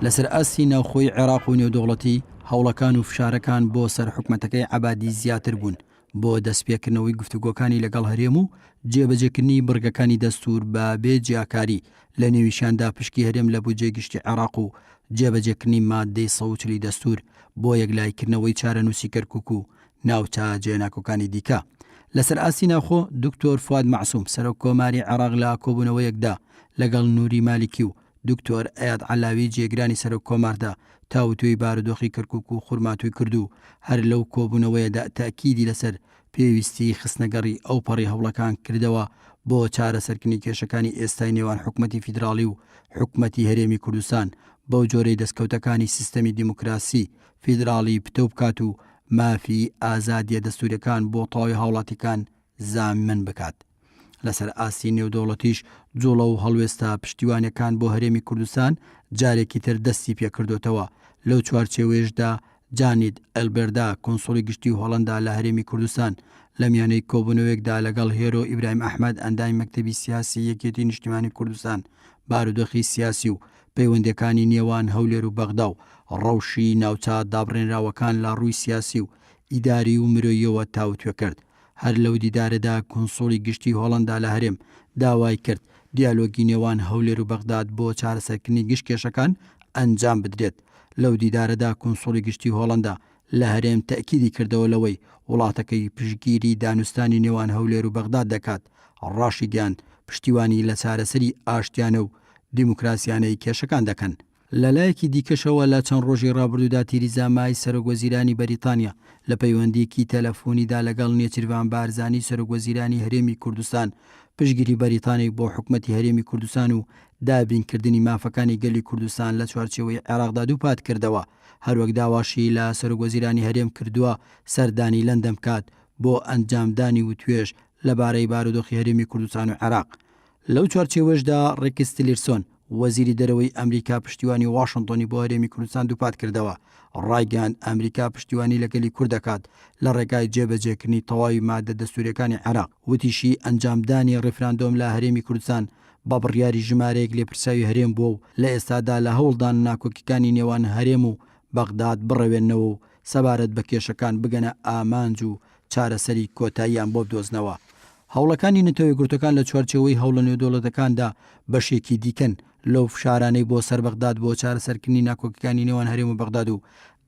لەسەر ئاستی ناوخۆی عێراق و نێودەوڵەتی، هەوڵەکان و فشارەکان بۆ سەر حکومەتەکەی عەبادی زیاتر بوون بۆ دەستپێکردنەوەی گفتوگۆکانی لەگەڵ هەرێم و جێبەجێکردنی بڕگەکانی دەستوور بە بێ جیاکاری، لە نێویشیاندا پشکی هەرێم لە بودجەی گشتی عێراق و جێبەجێکردنی ماددەی 140 ی دەستوور بۆ یەکلاییکردنەوەی چارەنووسی کەرکوک و ناوچە جێناکۆکانی دیکە. لەسەر ئاستی ناوخۆ، دکتۆر فواد مەعسوم، سەرۆک کۆماری عێراق لە کۆبوونەوەیەکدا لەگەڵ نوری مالیکی و دکتۆر ئەیاد عەلاوی جێگرانی سەرۆک کۆماردا تاوتوێی بارودۆخی کەرکوک و خورماتووی کرد و هەر لەو کۆبوونەوەیەدا تەئکیدی لەسەر پێویستیی خستنەگەڕی ئەوپەڕی هەوڵەکان کردەوە بۆ چارەسەرکردنی کێشەکانی ئێستای نێوان حکومەتی فیدراڵی و حکومەتی هەرێمی کوردستان بەو جۆرەی دەستکەوتەکانی سیستەمی دیموکراسی فیدراڵی پتەو بکات و مافی ئازادییە دەستووریەکان بۆ تەواوی هاوڵاتیکان زامن بکات. لەسەر ئاستی نێودەوڵەتیش جوڵە و هەڵوێستە پشتیوانیەکان بۆ هەرێمی کوردستان جارێکی تر دەستی پێکردۆتەوە، لەو چوارچێوەیەشدا جانیت ئەلبێردا کونسوڵی گشتی هۆڵەندا لە هەرێمی کوردستان لە میانەی کۆبوونەوەیەکدا لەگەڵ هێرۆ ئیبراهیم ئەحمەد ئەندامی مەکتەبی سیاسی یەکێتی نیشتیمانی کوردستان بارودۆخی سیاسی و پەیوەندیەکانی نێوان هەولێر و بەغدا و ڕەوشی ناوچە دابڕێنراوەکان لە ڕووی سیاسی و ئیداری و مرۆییەوە تاوتوێ کرد. هەر لەو دیدارەدا کونسوڵی گشتی هۆڵەندا لە هەرێم داوای کرد دیالۆگی نێوان هەولێر و بەغداد بۆ چارەسەرکردنی گشت کێشەکان ئەنجام بدرێت. لەو دیدارەدا کونسوڵی گشتی هۆڵەندا لە هەرێم تەئکیدی کردەوە لەوەی وڵاتەکەی پشتگیری دانوستانی نێوان هەولێر و بەغداد دەکات، ڕاشیگەیاند پشتیوانی لە چارەسەری ئاشتیانە و دیموکراسیانەی کێشەکان دەکەن. لەلایەکی دیکەشەوە لە چەند ڕۆژی ڕابردوودا تیریزا مای سەرۆک وەزیرانی بەریتانیا لە پەیوەندییەکی تەلەفۆنیدا لەگەڵ نێچیرڤان بارزانی سەرۆک وەزیرانی هەرێمی کوردستان پشتگیری بەریتانیای بۆ حکومەتی هەرێمی کوردستان و دابینکردنی مافەکانی گەلی کوردستان لە چوارچێوەی عێراقدا دووپات کردەوە هەروەک داواشی لە سەرۆک وەزیرانی هەرێم کردووە سەردانی لەندەن بکات بۆ ئەنجامدانی وتوێژ لەبارەی بارودۆخی هەرێمی کوردستان و عێراق. لەو چوارچێوەیەشدا ڕێکس تیلیرسۆن، وەزیری دەرەوەی ئەمریکا پشتیوانی واشنتۆنی بۆ هەرێمی کوردستان دووپات کردەوە، ڕایگەیاند ئەمریکا پشتیوانی لە گەلی کورد دەکات لە ڕێگای جێبەجێکردنی تەواوی مادە دەستوورییەکانی عێراق، وتیشی ئەنجامدانی ڕیفراندۆم لە هەرێمی کوردستان بە بڕیاری ژمارەیەک لێپرسراوی هەرێم بووە و لە ئێستادا لە هەوڵدان ناکۆکیکانی نێوان هەرێم و بەغداد بڕەوێننەوە و سەبارەت بە کێشەکان بگەنە ئامانج و چارەسەری کۆتاییان بۆ بدۆزنەوە. هەوڵەکانی نەتەوە یەکگرتووەکان لە چوارچێوەی هەوڵە نێودەوڵەتەکاندا بەشێکی دیکەن لەو فشارانەی بۆ سەر بەغداد بۆ چارەسەرکردنی ناکۆکیەکانی نێوان هەرێم و بەغداد و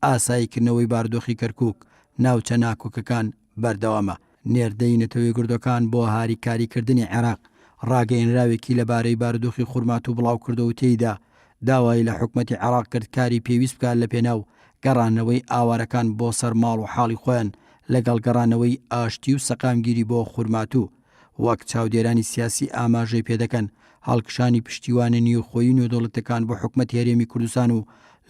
ئاساییکردنەوەی بارودۆخی کەرکوک، ناوچە ناکۆکەکان بەردەوامە. نێردەی نەتەوە یەکگرتووەکان بۆ هاریکاریکردنی عێراق ڕاگەیەنراوێکی لەبارەی بارودۆخی خورماتوو بڵاوکردەوە و تێیدا داوای لە حکومەتی عێراق کرد کاری پێویست بکات لەپێناو گەڕانەوەی ئاوارەکان بۆ سەر ماڵ و حاڵی خۆیان لەگەڵ گەڕانەوەی ئاشتی و سەقامگیری بۆ خورماتوو. وەک چاودێرانی سیاسی ئاماژەی پێدەکەن، هەڵکشانی پشتیوانە نیوخۆیی و نێودەوڵەتیەکان بۆ حکومەتی هەرێمی کوردستان و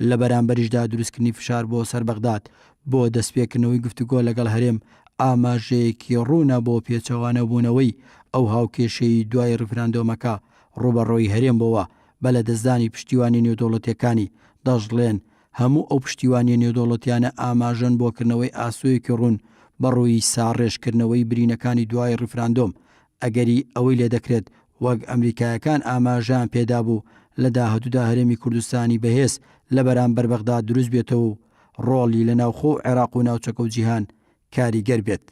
لە بەرامبەریشدا دروستکردنی فشار بۆ سەر بەغداد بۆ دەستپێکردنەوەی گفتوگۆ لەگەڵ هەرێم ئاماژەیەکی ڕوونە بۆ پێچەوانەبوونەوەی ئەو هاوکێشەی دوای ڕیفراندۆمەکە ڕووبەڕووی هەرێم بۆوە بە لەدەستدانی پشتیوانی نێودەوڵەتیەکانی، دەشڵێن، هەموو ئەو پشتیوانیە نێودەوڵەتیانە ئاماژەن بۆ کردنەوەی ئاسۆیەکی ڕوون بەڕووی ساڕێژکردنەوەی برینەکانی دوای ڕیفراندۆم، ئەگەری ئەوەی لێدەکرێت وەک ئەمریکایەکان ئاماژەیان پێدابوو لە داهاتوودا هەرێمی کوردستانی بەهێز لە بەرامبەر بەغداد دروست بێتەوە و ڕۆڵی لە ناوخۆ و عێراق و ناوچەکە و جیهان کاریگەر بێت.